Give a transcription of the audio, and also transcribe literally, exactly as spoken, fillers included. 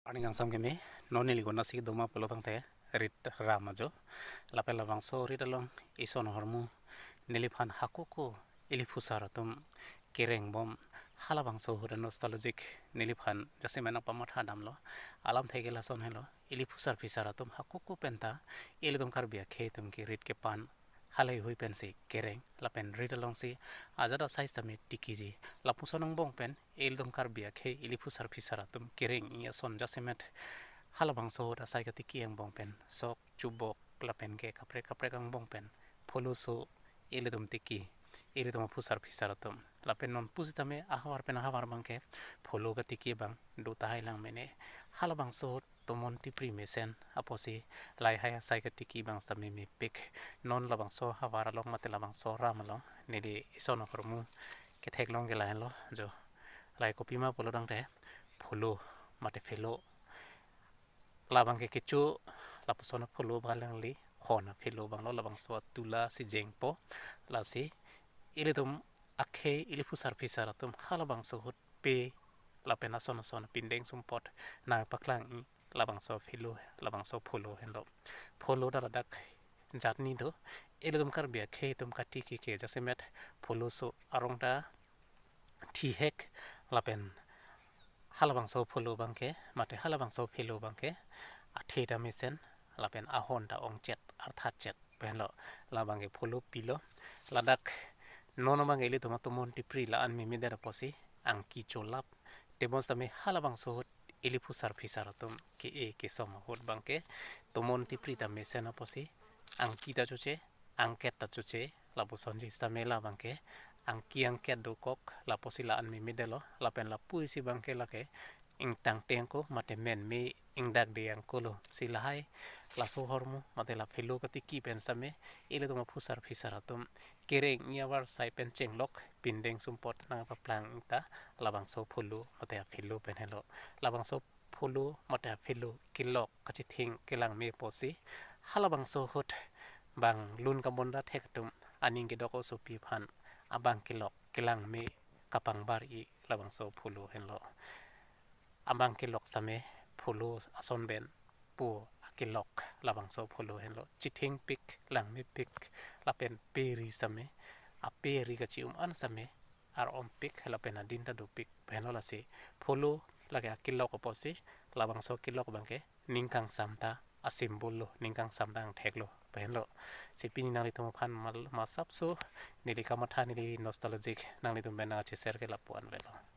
Arni kangsam keme, non neli konatsi doma pulo tangte rit ram ajo. Lapen labangso rit along ison ahormu neliphan hakoko ili phusar atum kereng bom, halabangso ahut nostalgic neliphan jasemet nangpamatha damlo. Alamthe ke lason helo, ili phusar phisar atum hakoko penta ilitum Karbi akhei atum ke rit kepan halahei hui pensi kereng, lapen rit alongsi ajat asai sitame tikiji. Lapuson angbong pen ilitum Karbi akhei ili phusar phisar atum kereng-i ason jasemet halabangso ahut asai katiki angbong pen sok chubok lapen ke kaprek kaprek angbong pen pholo so ilitum tiki, ilitum aphusar phisar atum. Lapen non pusitame ahavar pen ahavar abangke pholo katiki abang do tahai lang mene. Halabangso ahut tomon tipri mesen apotsi lahai asai katiki abang sitame mepik. Non labangso ahavar along mate labangso aram along neli ison ahormu ketheklong ke lahenlo jo. Lahai kopima pulo tangte pholo mate phelo. Labang ke kecho lapuson apholo abang alangli hon aphelo abanglo, labangso atula si jengpo. Lasi ilitum akhei ili phusar phisar atum halabangso ahut pe lapen ason ason pindeng sumpot nangpaklang-i labangso phelo, labangso pholo henlo. Pholo ta ladak jatni do. Ilitum Karbi akhei atum katiki ke jasemet pholo so arong ta thihek, lapen halabangso pholo abangke mate halabangso phelo abangke athe ta mesen lapen ahon ta ongchet arthachet pu henlo. Labangke pholo pilo. Ladak non abangke ilitum atomon tipri la-an memedet apotsi angki cholap. Tebon sitame halabangso ahut ili phusar phisar atum ke-e kesom ahut abangke tomon tipri ta mesen apotsi angki ta choche, angket ta choche. Lapusonsi sitame labangke angki angket dokok, lapotsi la-an memedetlo. Lapen lapu isi abangke lake ingtang tengko mate menme ingdakde angkolo. Si lahai laso ahormu mate la phelo katiki pen sitame ilitum aphusar phisar atum kereng-i avarsai pen chenglok pindeng sumpot nangpaklang-i ta labangso pholo mate aphelo pen henlo. Labangso pholo mate aphelo kelok kachithing kelangme apotsi halabangso ahut bang lun kabonda thek atum aning kedok osopi aphan abang kelok kelangme kapangbar-i labangso pholo henlo. Abang kelok sitame pholo ason pen pu akelok labangso pholo henlo. Chithingpik, langmepik, lapen pe ri sitame, ape ri kachi-um an sitame ar-ompik lapen adin ta dopik pu henlo. Lasi pholo lake akelok apotsi labangso kelok abangke ning kangsam ta a-symbol lo, ning kangsam ta angthek lo pu henlo. Si pini nanglitum aphan mal-, masapso neli kamatha, neli nostalgic nanglitum pen nangcheser ke lapu-an avelo.